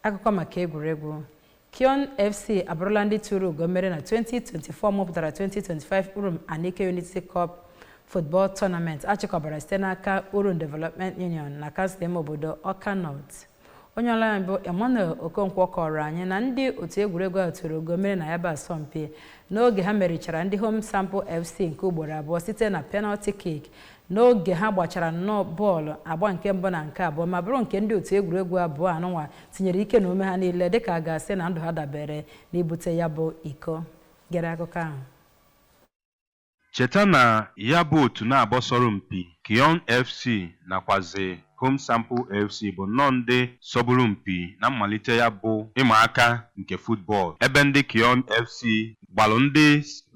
Akụkọ maka egwuregwu. Kion FC abụrụla ndị tụrụ ugo mmeri na 2024 mụpụtara 2025 Urum Anike Unity Cup Football Tournament achịkọbara site n'aka Urum Development Union na kansụl ime obodo Awka North. Onye ọrụ anyị bụ Emmanuel Okonkwo kọrọ anyị na ndị otu egwuregwu a tụrụ ugo mmeri na ya bụ asọmpi n'oge ha merichara ndị Home Sample FC nke ugboro abụọ site na penalty kick n'oge ha gbachara nnọọ bọọlụ agba nke mbụ na nke abụọ, ma bụrụ nke ndị otu egwuregwu abụọ anụnwa tinyere ike na ume ha niile dịka a ga-asị na ndụ ha dabere n'ibute ya bụ iko. Gere akụkọ ahụ. Cheta na ya bụ otu na-abọ sọrọ mpi, Kion FC nakwazi Home Sample FC, bụ nnọọ ndị sọburu mpi na mmalite ya bụ ịma aka nke football, ebe ndị Kion FC gbalụ ndị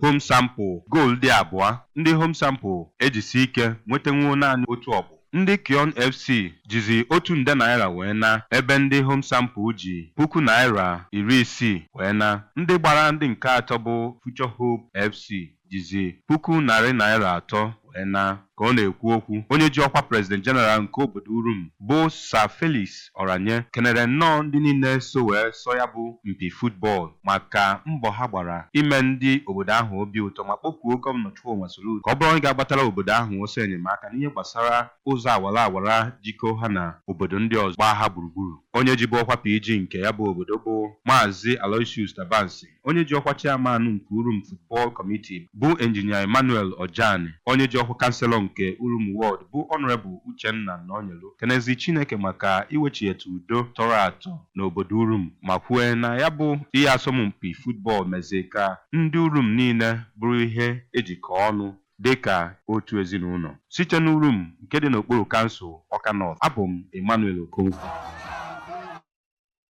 Home Sample goolu dị abụọ, ndị Home Sample ejisi ike nwetanwuo naanị otu ọkpụ. Ndị Kion FC jizi ₦1 nde wee na, ebe ndị Home Sample ji ₦60,000 wee na. Ndị gbara ndị nke atọ bụ Future Hope FC jizi ₦300,000 wee na. Ka ọ na-ekwu okwu, onye ji ọkwa President General nke obodo Urum bụ Sir Felix Oranye kenere nnọọ ndị niile so wee sọ ya bụ mpi football maka mbọ ha gbara ime ndị obodo ahụ obi ụtọ, ma kpọkuo Gọvanọ Chukwuma Soludo ka ọ bụrụ onye ga-agbatara obodo ahụ ọsọ enyemaka n'ihe gbasara ụzọ awara awara jikọ ha na obodo ndị ọzọ gbaa ha gburugburu. Onye jibu ọkwa PG nke ya bụ obodo bụ Maazị Aloysius Tabansi, onye ji ọkwa chairman nke Urum Football Committee bụ Engineer Emmanuel Ojani, onye ji ọkwa councillor nke Urum Ward bụ Honorable Uchenna Nonyelu kenezi Chineke maka iwechigheta udo tọrọ atọ n'obodo Urum, ma kwue na ya bụ ihe asọmpi football mezie ka ndị Urum niile bụrụ ihe ejikọ ọnụ dịka otu ezinụlọ. Site n'Urum nke dị n'okpuru kansụl Awka North, abụ m Emmanuel Okonkwo.